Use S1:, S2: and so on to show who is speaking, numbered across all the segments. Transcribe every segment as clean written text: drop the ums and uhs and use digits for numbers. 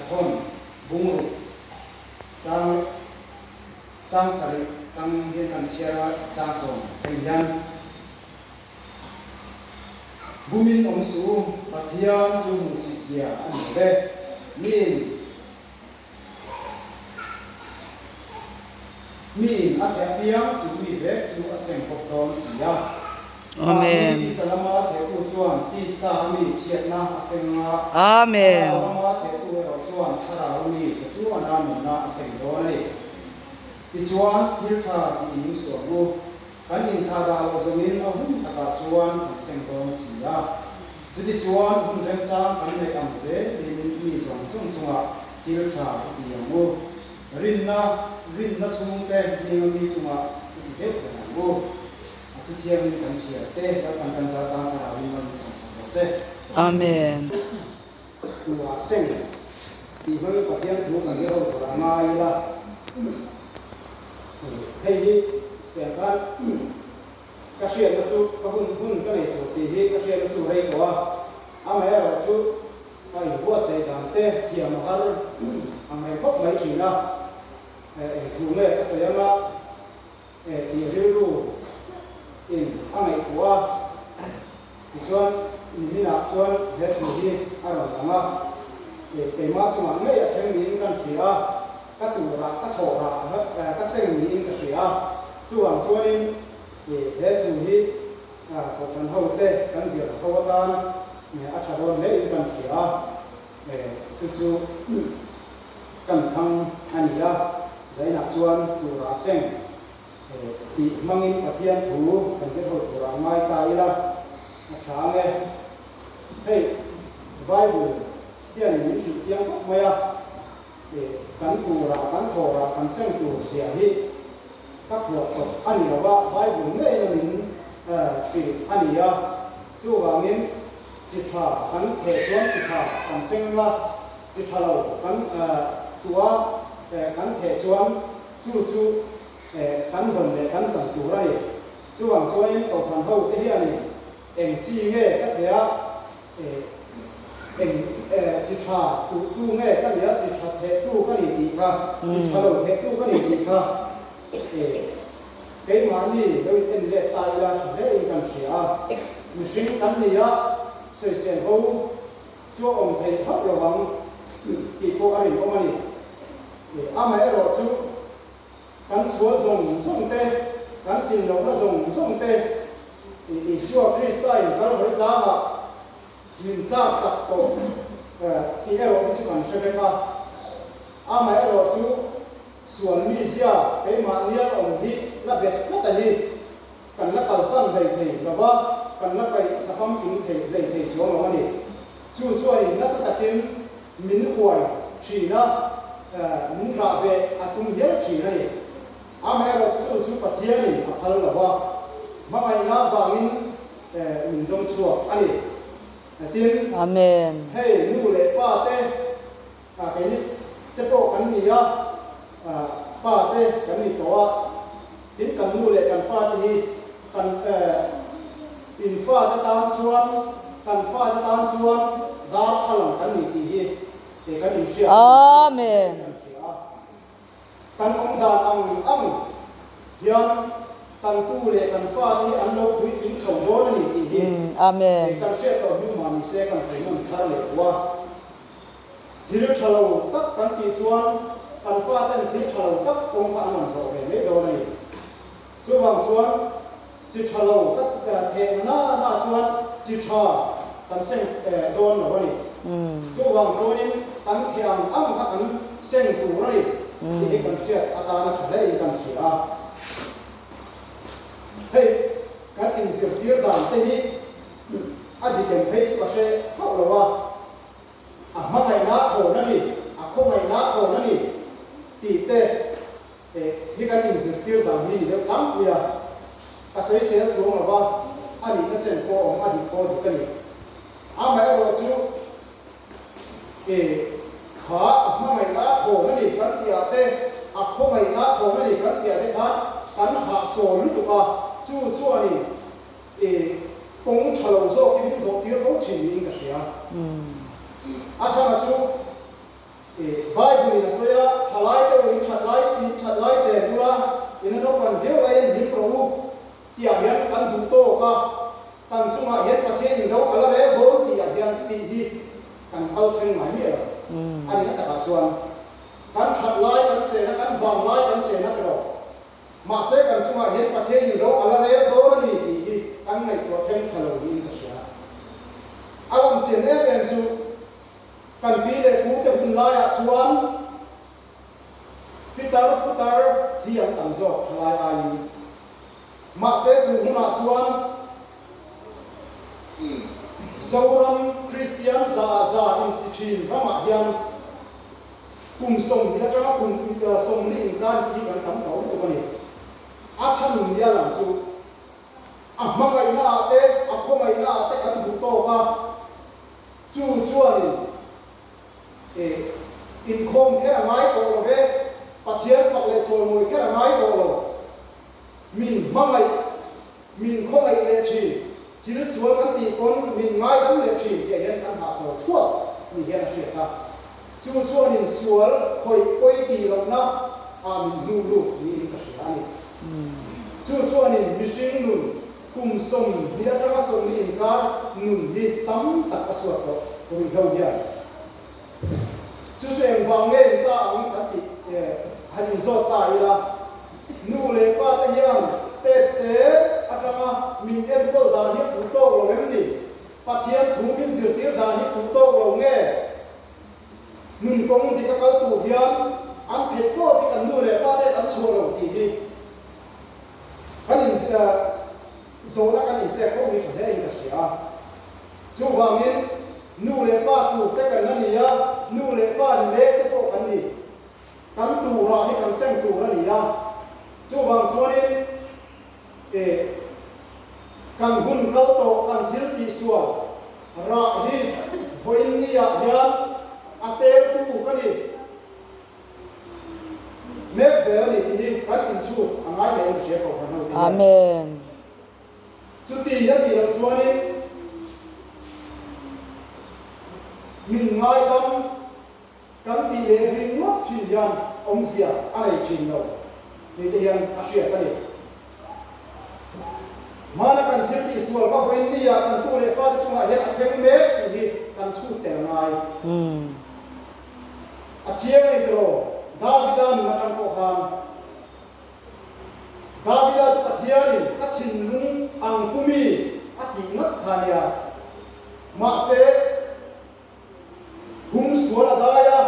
S1: Lehkhathawn bungruk chang chang sarih tang hian kan chhiar a, chang sawm thleng hian Bumin awm suh u, Pathian chu hmuhsit zia a ni lo ve. Miin Miin a theh apiang chu mi vek chu a seng bawk dawn si a.
S2: Amen.
S1: Mahni tisa lama thehtu chuan tisa a mi chhiatna a seng a,
S2: Amen.
S1: thlarau lama thehtu erawh chuan thlarau a mi chatuana nunna a seng dawn a ni. Tichuan, thil tha tih in suah u. Kan inthah dah loh zawngin a hun takah chuan kan seng dawn si a. Chutichuan, hun remchang kan neih ang zelin mi zawng zawng chungah thil tha i ti ang u. Rinna, rinna chhungte zinga mi chungah i ti deuh reng ang u. A thu thiangin kan chhiar te Lalpan kan zar tan thlarauin mal min sawm thawk rawh se.
S2: Amen.
S1: Hnuah seng tih hmangin Pathian thu kan zir ho tur a ngai ila. Hei hi chian khan ka hriatna chu ka hun hun ka nei tur tih hi ka hriatna chu rei tawh a, amaherawhchu ka inbuatsaih dan te thiam a har ang reng khawp mai thin a, eng thu nge ka sawi anga tih rilru in a ngaihtuah a, tichuan niminah chuan he thu hi a rawn lang a, keimah chungah ngei a thleng niin kan hria a, ka turah ka thawhrah ka seng niin ka hria a, chuvang chuanin he thu hi kohhran hote kan zir ho atan a tha dawn hle in kan hria a, chu chu kan thang a ni a, zainah chuan turah seng tih hmangin Pathian thu kan zir ho turah ngai ta ila a tha ang e. Hei Bible hianin min hrilh chiang khawp mai a, kan turah kan thawhrah kan seng tur zia hi ka phuah chawp a ni lo a, Bible ngeiin a min hrilh a ni a, chuvangin chi tha kan theh chuan chi tha kan seng la, Chi tha lo kan tua kan theh chuan chu chu kan dawn leh kan chan tur a ni. Chuvang chuanin Kohhran ho te hianin eng chi nge ka theh a, eng chi tha tuh tu nge ka nia, chi tha theh tu ka ni tih kha, chi tha lo theh tu ka ni tih kha keimahni lo in en let ta ila tha hle in kan hria a. Mihring kan ni a, sawisel bo Chu a awm thei hauh lo ang tih pawh a rinawm a ni. Amaherawh chu kan sual zawng zawng te, kan tlinlohna zawng zawng te Isua Krista in Kalvari tlangah min tlaksak tawh tih erawh hi chu kan hre vek a. Amaherawh chu sual mizia keimahnia awm hi la bet tlat a ni. Kan la kalsan hlei thei lo va, kan la paih tha famkim thei hlei thei chuang lo a ni. Chu chuanin nasa takin min uai thin a, min rah ve a tum hial thin a ni. Amaherawhchu chu chu Pathianin a phal lo va, hmangaihna vangin min zawng chhuak a ni. Tin,
S2: Amen.
S1: hei nu leh pa te, keini te pawh kan ni a, pa te kan ni tawh a, Tin, kan nu leh kan pa te hi kan in fate tan chuan, kan fate tan chuan darthlalang kan ni tih hi kei kan inhriat a ni tih
S2: Amen.
S1: kan hria a. Kan awm dan ang ang hian kan tu leh kan fate hi an lo puitling chho dawn a ni tih hi
S2: Amen.
S1: kan hriat tawh hnu mah ni se kan sawi nawn thar leh duh a. Thil tha lo tak kan tih chuan kan faten thil tha lo tak kawng kha an rawn zawh ve mai dawn a ni. Chuvang chuan chi tha lo ka thehna na na chuan chi tha kan seng dawn lo a ni. Chuvang chuanin kan theh ang ang kha kan seng tur a ni tih hi kan hriat atana tha hlein kan hria a. Hei kan inzirtir dan te hi a dik em phei chu ka hre hauh lo a. A hmangaihna thawn a ni, a khawngaihna thawn a ni tih te hi kan inzirtir dan hi ni deuh tlangpui a. Ka sawisel chuang lo va, a nihna chen pawh awm a dik pawh dik a ni. Amaherawhchu kha a hmangaihna thawn a ni kan tihah te, a khawngaihna thawn a ni kan tihah te khan kan hahchawl lutuk a, chu chuanin I kawng tha lo zawk hi min zawh tir fo thin niin ka hria. A chhan a chu i Tihah hian kan duh tawk a, kan chungah hian Pathian in ro a la rel dawn tihah hian tih hi kan kal thleng ngai miah lo. A nihna takah chuan kan that lai kan chena, kan vang lai kan chena tiraw? Mahse kan chungah hian Pathian in ro a la rel dawn a ni tih hi kan ngaihtuah thleng tha lo niin ka hria. A lang chian em em chu kan pi leh pu te hun laiah chuan Pitar putar hi an tam zawk thalai aiin. Mahse tun hunah chuan Zoram Kristian za za inti thin ramah hian kum 20 atanga kum 40 inkai hi kan tam tawh lutuk a ni. A chhan nia lam chu a hmangaihna ah te a khawngaihna ah te kan duh tawk a, chu chuanin E, inkhawm kher a ngai tawh lo ve, Pathian fak leh chawimawi kher a ngai tawh lo. Min hmangaih, min khawngaih leh thin, thil sual kan tih pawn min ngaidam leh thin tih ah hian kan hahchawl thuak ni hian a hriat a. Chu chuan in sual khawih pawi tih lohna ah min hnuh lut niin ka hria a ni. Chu chuan in mihring nun Kum 20 atanga 40 inkar nun hi tam tak a suat tawh ruihhlo hian. Chu chu engvang nge ni ta ang kan tih han inzawt ta ila, nu leh pa te hian tet te atanga min enkawl dan hi fuh tawk lo em ni? Pathian thu min zirtir dan hi fuh tawk lo nge? Nun kawng dik a kal tur hian an theih tawk hi kan nu leh pa te an chhuah lo tih hi Kan in zawhna kan inpek fo hi tha hle in ka hria a. Chuvangin nu leh pa tur te kan la ni a, nu leh pa ni mek te pawh kan ni. Kan turah hi kan seng tur a ni a. Chuvang chuanin eh kan hun kal tawh kan thil tihsual rah hi vawiin ni ah hian a teltu ka ni. Mek zel a ni tih hi kan inchhut a ngai leh in hria kohhran ho te hian.
S2: Amen.
S1: Chuti a nih loh chuanin min ngaidam kan tih leh ringawt thin hian awmzia a nei thin lo tih te hian a hriat a ni. Hmana kan thil tihsual ka vawiin ni ah kan tu leh fate chungah hian a thleng mek tih hi kan chhut tel ngai. A chiang a ni tiraw? Davida nun atang pawh khan Davida chu Pathianin a thinlung ang pumi a tih ngat kha a nia. Mahse, hum sual a dai a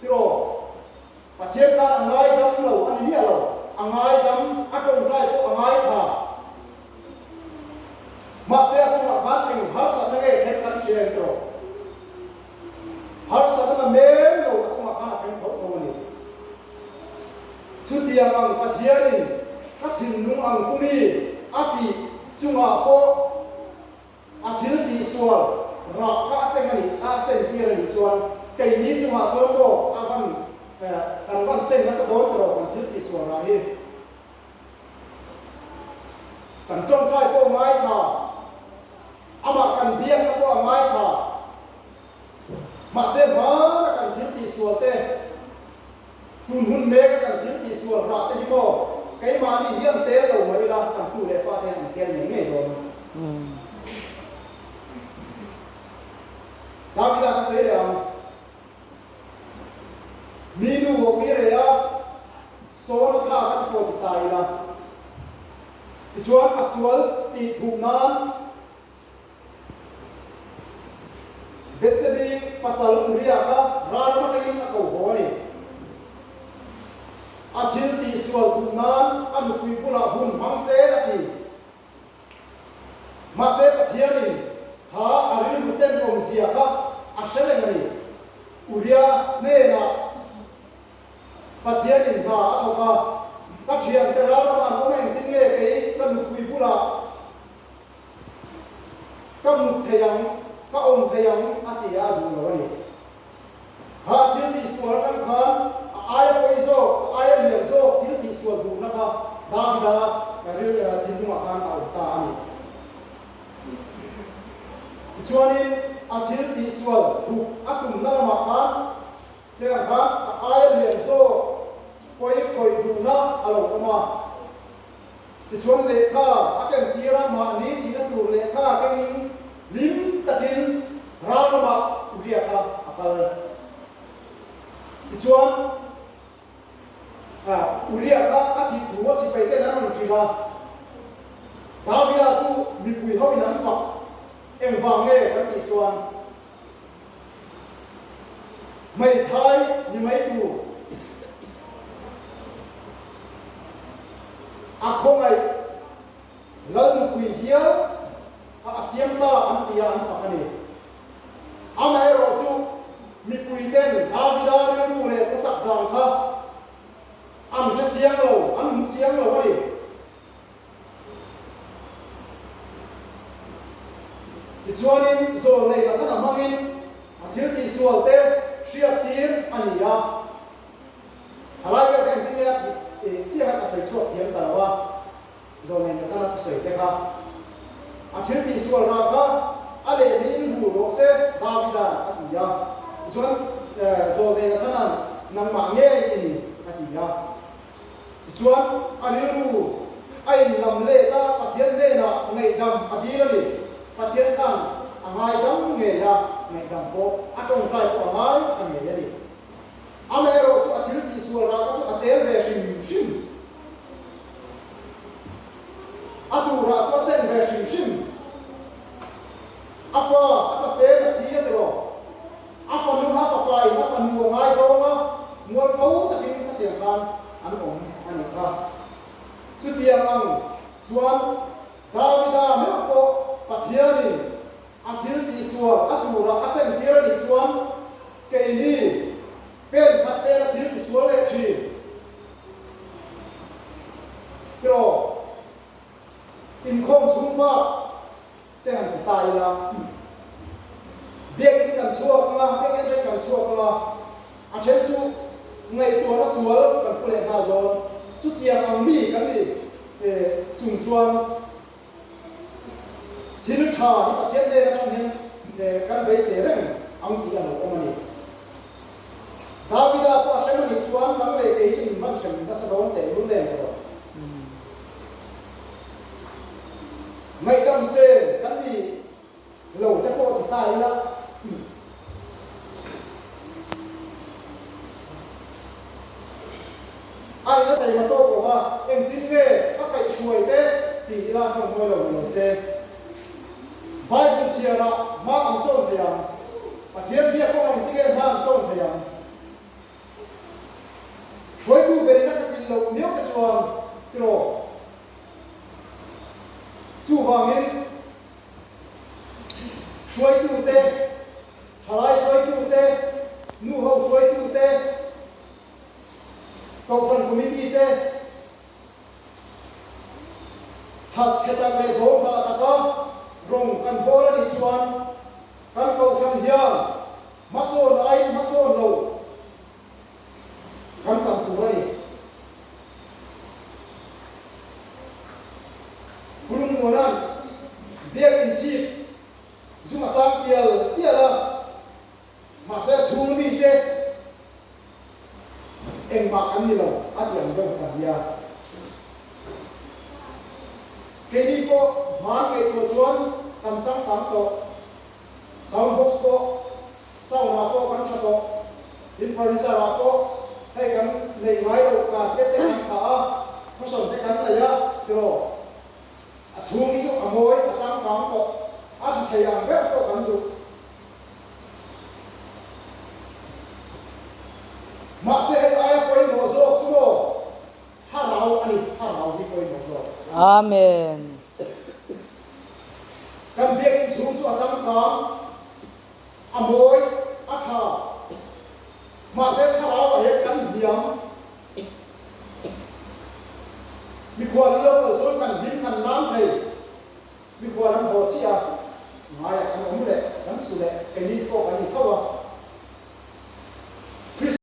S1: tiraw? Pathian khan a ngaidam lo a ni miah lo. A ngaidam, a tawngtai pawh a ngaithla. Mahse, a chungah khan eng harsatna nge thleng kan hria em tiraw? Harsatna na mem lo a chungah khan a thleng tho tho a ni. Chutiang ang Pathianin ka thinlung ang pumi a tih chungah pawh a thil tihsual rah kha a seng a nih, a seng tir a nih chuan keini chungah chuan maw a van kan van seng nasa dawn tawh kan thil tihsual rah hi. Kan tawngtai pawh ngai kha. Amah kan biakna pawh a ngai kha. Mahse hmana kan thil tihsual te, tun hun meka kan thil tihsual rah te hi maw keimahni hian tel lo mai ila kan tu leh fate hian an tel ngei ngei dawn. Davida ka sawi leh ang. Mi nu ho hi rei a, sawn a thlak a ti pawh ti ta ila. Tichuan a sual tih thup nan Bethsebi pasal Uria kha ral ram atangin a ko haw a ni. A thil tih sual thup nan a nupui bulah hun hmang se a ti. Mahse Pathianin kha a rilru ten awmzia kha a hre reng a ni. Uria hnenah Pathianin hna a thawk a, ka thiante ral rama an awm engtin nge kei ka nupui bulah ka mut thei ang, ka awm thei ang a ti a, a duh lo a ni. Kha thil tihsual atang khan a aia pawi zawk, a aia lian zawk thil tihsual duhna kha Davida thinlungah khan a awm ta a ni. Tichuanin a thil tihsual thup a tumna lamah khan Cheng khan a aia lian zawk pawi khawih duhna a lo awm a. Tichuan lehkha. Tichuan, Uria kha a thih thu a sipai ten an rawn hrilh a, Davida chu mipui hoin an fak engvang nge kan tih chuan, Hmeithai ni mai tur a khawngaih Lal nupui hial a a siam ta an ti a an fak a ni. Amaherawh chu mipui ten Davida rilru leh khawsak dan kha an hre chiang lo, an hmu chiang lo a ni. Tichuanin zawlnei Nathana hmangin a thil tihsual te hriattir a ni a. Thalai vel kha engtin nge a tih chiah kha ka sawi chhuak thiam ta lo a. Zawlnei Nathana thusawi te kha a thil tihsual rah kha a lehliin hmu rawh se Davida'n a ti a. Tichuan Zawlnei Nathana'n nangmah ngei i ni a ti a. Tichuan a rilru a inlam let a, Pathian hnenah ngaihdam a dil a ni. Pathian khan a ngaidam ngei a, ngaihdam pawh a tawngtai pawh a ngai a ngei a ni. Amaherawh chu a thil tihsual rah kha chu a tel ve hrim hrim. A turah chu a seng ve hrim hrim. A fa, a fa sen a thi a ti rawh. A fanu, a fapa in a fanu a ngaizawng a, mualpho takin khatiang khan an awm a nih kha. Chutiang ang chuan Davida meuh pawh Pathianin a thil tihsual a turah a seng tir a nih chuan keini pen khat pen a thil tisual leh thin. Tiraw, inkhawm chhung bak te han ti ta ila, biakin kan chhuak anga, biakin atangin kan chhuak anga, a then chu ngaihtuahna sual kan pu leh nghal dawn. Chutiang ang mi kan nih chung chuan Thil tha hi Pathian hnen atang hian kan beisei reng ang tih a lo awm a ni. Davida pawh a hrem a nih chuan nang leh kei chu min van hrem nasa dawn teh lul em rawh. Ngaihdam sen kan nih lo te pawh ti ta ila. A in a taima tawk lo va, engtin nge ka kaihhruai te ti ila tawng mawi lo ni lo se. Bible chhiarah hma an sawn thei ang, Pathian biak kawngah engtin nge hma an sawn thei ang? Hruaitu berin a ka tih loh miau te chuan tiraw? Chuvangin. Hruaitute, thalai hruaitute, nuho hruaitute, Kohhran Committee te thatchhe tak leh dawmdah taka rawng kan bawl a nih chuan kan Kohhran hian hmasawn aiin hmasawn lo kan chan tur a ni. Pulungmuana'n biakinn chhip zum a sang tial tial a, mahse a chhung mite engmah kan ni lo a ti ang deuh ta nia. Keini pawh hmaan ngaihtuah chuan kan changkang tawh, sound box pawh Sound ah pawh kan tha tawh, tin furniture ah pawh hei kan neih ngai loh carpet te kan phah a, cushion te kan nei a tiraw? A chhung hi chu a mawi, a changkang tawh, a tha thei ang ber pawh kan duh. Mahse hei aia pawimawh zawk chu maw thlarau a ni, thlarau hi pawimawh zawk.
S2: Amen.
S1: Kan biakinn chhung chu a changkang. A mawi, a tha. Mahse thlarau ah hian kan hniam. Mikhual an lo kal chuan kan hlim, kan lam thei. Mikhual an haw chiah a, ngaiah kan awm leh, kan su leh, keini pawh kan ni tho a.